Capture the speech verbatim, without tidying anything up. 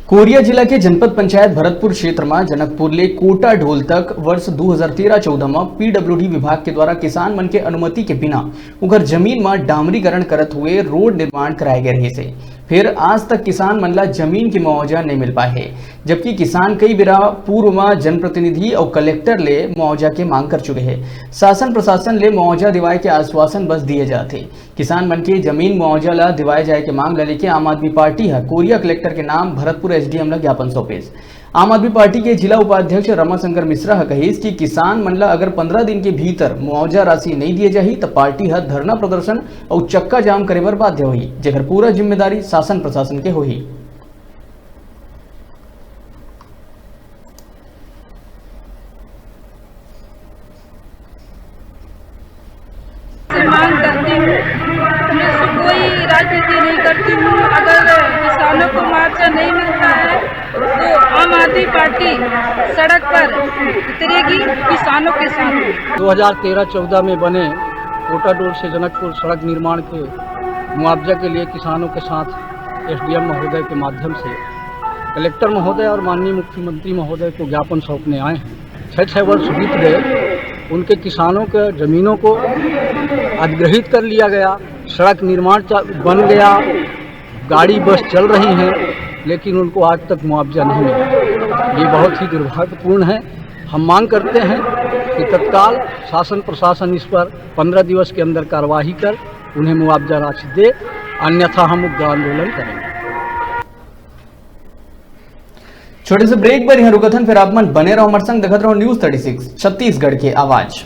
कोरिया जिला के जनपद पंचायत भरतपुर क्षेत्र म जनकपुर ले कोटा ढोल तक वर्ष दू हजार तेरह चौदह म पीडब्ल्यूडी विभाग के द्वारा किसान मन के अनुमति के बिना उघर जमीन म डामरीकरण करत हुए रोड निर्माण कराए गए रहिस हे। फिर आज तक किसान मन ला जमीन के मुआवजा नहीं मिल पाए हे, जबकि किसान कई बेरा पूर्व म जनप्रतिनिधि अउ कलेक्टर ले मुआवजा के मांग कर चुके हे। शासन प्रशासन ले मुआवजा दिवाए के आश्वासन बस दिए जात हे। किसान मन के जमीन मुआवजा ला दिवाए जाए के मांग ला लेके आम आदमी पार्टी ह कोरिया कलेक्टर के नाम भरतपुर एसडीएम ला ज्ञापन सौंपिस। आम आदमी पार्टी के जिला उपाध्यक्ष रमाशंकर मिश्रा ह कहिस कि किसान मन ला अगर पंद्रह दिन के भीतर मुआवजा राशि नहीं दिए जाही, त पार्टी ह धरना प्रदर्शन अउ चक्का जाम करे बर बाध्य होही, जेकर पूरा जिम्मेदारी शासन प्रशासन के होही। से मांग करती हूँ, मैं कोई राजनीति नहीं करती हूँ। अगर किसानों को मुआवजा नहीं मिलता है तो आम आदमी पार्टी सड़क पर उतरेगी किसानों के साथ। दो हज़ार तेरह चौदह में बने कोटाडोल से जनकपुर सड़क निर्माण के मुआवजा के लिए किसानों के साथ एसडीएम महोदय के माध्यम से कलेक्टर महोदय और माननीय मुख्यमंत्री महोदय को ज्ञापन सौंपने आए हैं। छः छः वर्ष बीत गए, उनके किसानों के जमीनों को अधिग्रहित कर लिया गया, सड़क निर्माण चा- बन गया, गाड़ी बस चल रही हैं, लेकिन उनको आज तक मुआवजा नहीं मिला। ये बहुत ही दुर्भाग्यपूर्ण है। हम मांग करते हैं कि तत्काल शासन प्रशासन इस पर पंद्रह दिवस के अंदर कार्यवाही कर उन्हें मुआवजा राशि दे, अन्यथा हम उग्र आंदोलन करेंगे। छोटे से ब्रेक बर यहाँ रुकथन, फिर आप मन बने रहो हमारे संग, देखत रहो न्यूज़ थर्टी सिक्स छत्तीसगढ़ के आवाज।